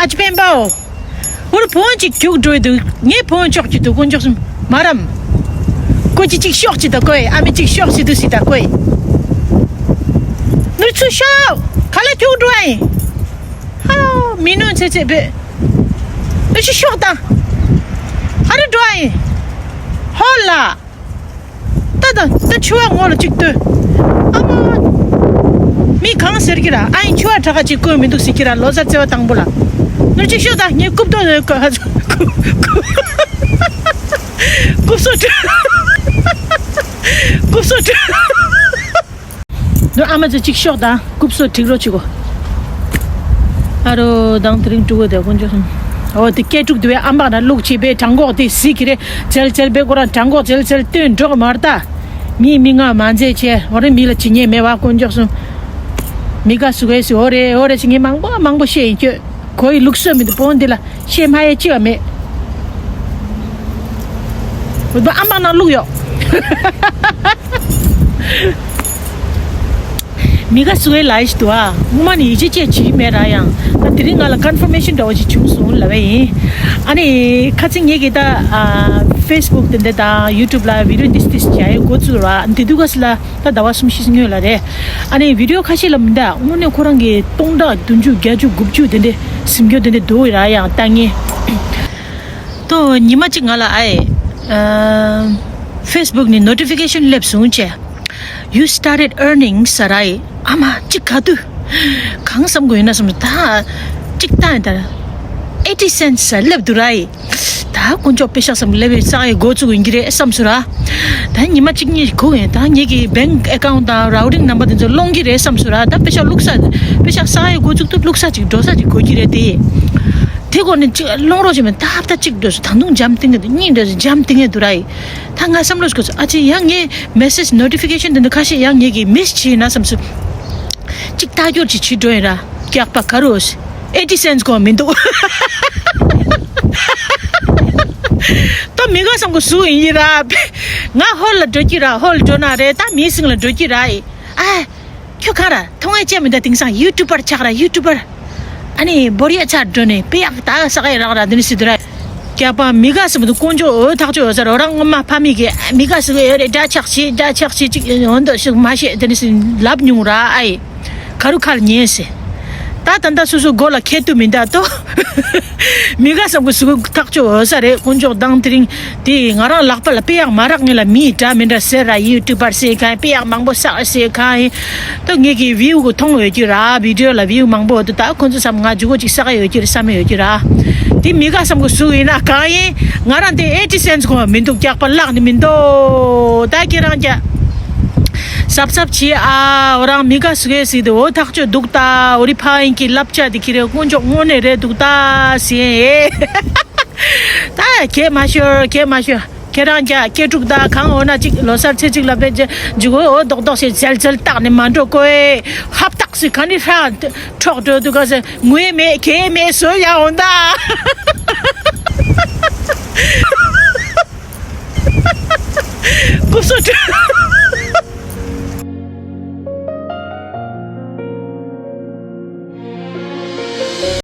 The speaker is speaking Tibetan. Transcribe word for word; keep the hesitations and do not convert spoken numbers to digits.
ཨ་ཅེ་སྤེན་པའོ། འུར་བོང་ཅིག་རྒྱུག་འགྲོ་ཡི་འདུག་ངས་བོང་ཅོག་གི་འདུག་དཀོན་མཆོག་གསུམ། མ་རམ། ཀོ་ཅི་ཅིག་ཤོག་ཅི་ད་ཀོའི་ཨ་མི་ཅིག་ཤོག་ཅི་འདུག་སི་ད་ཀོའི། ནུར་ཚུ་ཤོག་ག་ལ་རྒྱུག་འགྲོ་ཨ་ཡིན། ཧ། མི་ནུ་ཚེ་ཚེ་བེ། ཨ་ཅེ་ཤོག་ད། ཨ་རི་འགྲོ་ཨ་ཡིན། ཧོ་ལ། ད་ད་ད་ཆུ་བ་ངོ་ལ་གཅིག་ལྟོས། ཨ་མ། མི་གང་ཟེར་གྱི་ར་ཨ་ཡིན་ཆུ་བ་གྲགས་ཅིག་བསྐོས་མི་འདུག་ཟེར་གྱི་ར་ལོ་གསར་བརྩེ་བ་དང་པོ་ལ། ནུར་གཅིག་ཤོད་ད་ངས་རྐུབ་ཏོ་ནས་ཀ་ཧ་ཚོ། རྐུབ་སོ་བྲི། རྐུབ་སོ་བྲི། ནུར་ཨ་མ་ཚོ་གཅིག་ཤོག་ད་རྐུབ་སོ་བྲིག་རོགས་བྱེད་གོ། ཨ་རོ་དང་དེ་རིང་ཕྲུ་གུ་དེ་དཀོན་མཆོག་གསུམ། འོ་དེ་སྐད་ཕྲུག་དེ་བས་ཨམ་པ་ན་བླུག་བྱེད་པའི་བྲང་གོག་དེ་གཟིགས་ཀྱི་རེད། ཚལ་ཚལ་པའི་ཁོ་རང་བྲང་གོག་ཚལ་ཚལ་སྟོན་འགྲོ་གི་མ་རེད་ད། མིའི་མི་ང་མ་མཛེས་བྱས་འོ་རེ་མི་ལ་ཇི་སྙེད་མེད་བ་དཀོན་མཆོག་གསུམ། མི་དགའ་སུ་གས་སུ་འོ་རེ་འོ་རེ་ཇི་སྙེད་མང་པོ་མང་པོ་བཤད་ཡིན་ཁྱོད། གོ་ཡི་ལུགས་སྲོལ་མི་འདུག་བོན་འདི་ལ་བཤད་མ་ཡས་ཅི་བ་མེད། འོ་ཨམ་པ་ན་བླུག་ཡོད། མི་ག་སུའི་ལ་ཡིས་དུ་ཨ། སྔོན་མ་ནི་ཡིད་ཆེས་བྱེད་ཀྱི་མེད་ར་ཡང་། ད་དེ་རིང་ང་ལ་ཀོན་ཕོར་མེ་ཤན་འདྲ་བོ་ཞིག་བྱུང་སོང་ལབ་པ་ཡིན། ཨ་ནི་ཁ་ཚིག་ངེད་ཀྱི་ད་ཨ་ཕེ་སི་བུག་དེ་འདྲ་དང་ཡུ་ཊུབ་ལ་བི་ཌི་ཡོ་འདི་འདི་བྱ་ཡི་འགོ་བཙུགས་ར་འདི་དུས་སྐབས་ལ་ད་ཟླ་བ་གསུམ་བཞི་སྔོན་ལ་རེད། ཨ་ནི་བི་ཌི་ཡོ་ཁ་ཤས་ལ་མི་འདའ་དངོས་གནས་ཁོ་རང་གི་སྟོང་ཕྲག་བདུན་ཅུ་བརྒྱད་ཅུ་དགུ་བཅུ་དེ་འདྲ་སིམ་རྒྱུ་དེ་འདྲ་འདུག་ར་ཡང་ལྟ་ངེས། ཏོ་ཉི་མ་གཅིག་ང་ལ་ཨེ། ཕེ་སི་བུག་ནས་ནོ་ཊི་ཕི་ཀེ་ཤན་སླེབས་སོང་བྱས། You started earning ཟེར་ར་ཡི། ཨ་མ་གཅིག་ག་དུས། གང་བསམ་དགོས་ཡིན་ན་བསམ་ད། གཅིག་ཏང་ཡིན་ད། ཨེ་ཊི་སེན་ཊི་ཟེར་སླེབས་འདུག་ར་ཡི། ད་དཀོན་མཆོག་པེ་ཤག་བསམ་སླེབས་པའི་ས་ཡི་འགོ་བཙུགས་ཡིན་གྱི་རེད་བསམ་སོང་ར། ད་ཉི་མ་གཅིག་གཉིས་སྒུག་ཡིན་ད་ངེད་ཀྱི་བེང་ཨེ་ཀའུན་ཊི་དང་རའུ་ཊིང་ནམ་བར་དེ་ཚོ་སློང་གི་རེད་བསམ་སོང་ར་ད་པེ་ཤག་བླུགས་ས་པེ་ཤག་ས་ཡི་འགོ་བཙུགས་དུས་བླུགས་ས་ཅིག་འགྲོ་ས་ཅིག་དགོས་ཀྱི་རེད་དེ། དེ་གོ་ནས་ཅིག་སློང་རོགས་བྱས་མེད་ད་ཧབ་ཏ་གཅིག་འགྲོ་སོང་ད་དུང་འཇམ་ཐིང་ངེ་འདུག་གཉིས་འགྲོ་སོང་འཇམ་ཐིང་ངེ་འདུག་ར་ཡི། ད་ང་བསམ་བློ་ཞིག་འཁོར་སོང་ཨ་ཅེ་ཡང་ངའི་མེ་སེ་ཇི་ནོ་ཊི་ཕི་ཀེ་ཤན་དེ་འདི་ཁ་ཤས་ཡང་ངེད་ཀྱིས་མིས་བྱས་ཡིན་ན་བསམ་སོང་། གཅིག་ལྟ་སྐྱོར་ཅིག་བྱེད་འགྲོ་ཡིན་ར་སྐྱག་པ་ག་རུ་ཨེ་ཊི་སེན་ཊི་གོ་མི་འདུག་ད་མི་དགའ་བསམ་གོ་སུ་ཡིན་ཡིན་ར། ང་ཧོལ་ལ་འགྲོ་གི་ར་ཧོལ་འགྲོ་ན་རེད་ད་མི་སིང་ལ་འགྲོ་གི་ར་ཨེ། ཁྱོད་ག་ར་མཐོང་ཡ་ཅན་མི་འདུག་དེང་སང་ཡུ་ཊུ་པར་ཆགས་ར་ཡུ་ཊུ་པར། ཨ་ནི་བོར་ཡ་ཆགས་འགྲོ་ནས་དཔེ་ཡག་ད་ས་ག་ཡ་རག་ར་འདི་ནི་སི་དུ་ར། རྒྱག་པ་མི་དགའ་སི་མི་འདུག་དཀོན་མཆོག་འོ་ཐག་ཆོད་འོ་ཟེར་རོ་རང་ངོ་མ་ཕ་མི་གི་མི་དགའ་སི་གི་ཨེ་རེ་འདྲ་ཆགས་ཤི་འདྲ་ཆགས་ཤི་ཅིག་འོན་དོ་ཞིག་མ་ཤེས་འདི་ནི་སི་ལབ་མྱོང་ར་ཨ་ཡི། ག་རུ་ཁར་ཉན་སི། ད་ད་ད་སུ་སུ་མགོ་ལ་ཁྱེད་དུ་མི་འདའ་ཏོ། མི་དགའ་སམ་གི་སུ་ཐག་ཆོད་འོ་ས་རེད་དཀོན་མཆོག་དང་དེ་རིང་དེ་ང་རང་ལག་པ་ལ་དཔེ་ཡག་མ་རག་ངེས་ལ་མིའི་འདྲ་མི་འདྲ་ཟེར་ར་ཡུ་ཊུ་པར་ཟེར་མཁན་དཔེ་ཡག་མང་པོ་བསགས་ཟེར་མཁན་ཡིན། ད་ངེད་ཀྱི་བིའུ་གི་མཐོང་ཡོད་ཀྱི་ར་བི་ཌིའོ་ལ་བིའུ་མང་པོ་འདུག་ད་ཁོ་ཚོ་བསམ་ང་ཇུ་གོ་ཅིག་བསགས་ཡོད་ཀྱི་རེད་བསམ་ཡོད་ཀྱི་ར། དེ་མི་དགའ་སམ་གི་སུ་ཡིན་ན་གང་ཡིན་ང་རང་དེ་ཨེ་ཊི་སེན་ཊི་གོ་མི་འདུག་སྐྱག་པ་བརླག་ནི་མི་འདུག་ད་ཁྱེད་རང་ཀྱ། སབ་སབ་བྱེད་ཨ་འོ་རང་མི་དགའ་སུ་གས་ཟིག་དེ་འོ་ཐག་ཆོད་འདུག་ད་འོ་རི་ཕ་ཡིན་གྱི་བསླབ་བྱ་དེ་ཁྱེད་རེ་དཀོན་མཆོག་དངོས་གནས་རེད་འདུག་ད་ཟེར་ཨེ། ད་ཁྱེད་མ་ཤོར་ཁྱེད་མ་ཤོར་ཁྱེད་རང་ཀྱ་སྐྱེ་དྲུག་ད་གང་འོ་ན་ཅིག་ལོ་སར་ཚེ་གཅིག་ལ་བེད་འཇུག་འོ་རྡོག་རྡོག་བྱེད་འཛལ་འཛལ་བཏགས་ནས་མ་འགྲོ་དགོས་ཧབ་བཏགས་སུ་ག་ནི་ཧྲ་འཕྲོག་འགྲོ་འདུག་ག་ཟེར་ངུས་མེད་གས་མེད་བཟོ་ཡ་འོང་ད།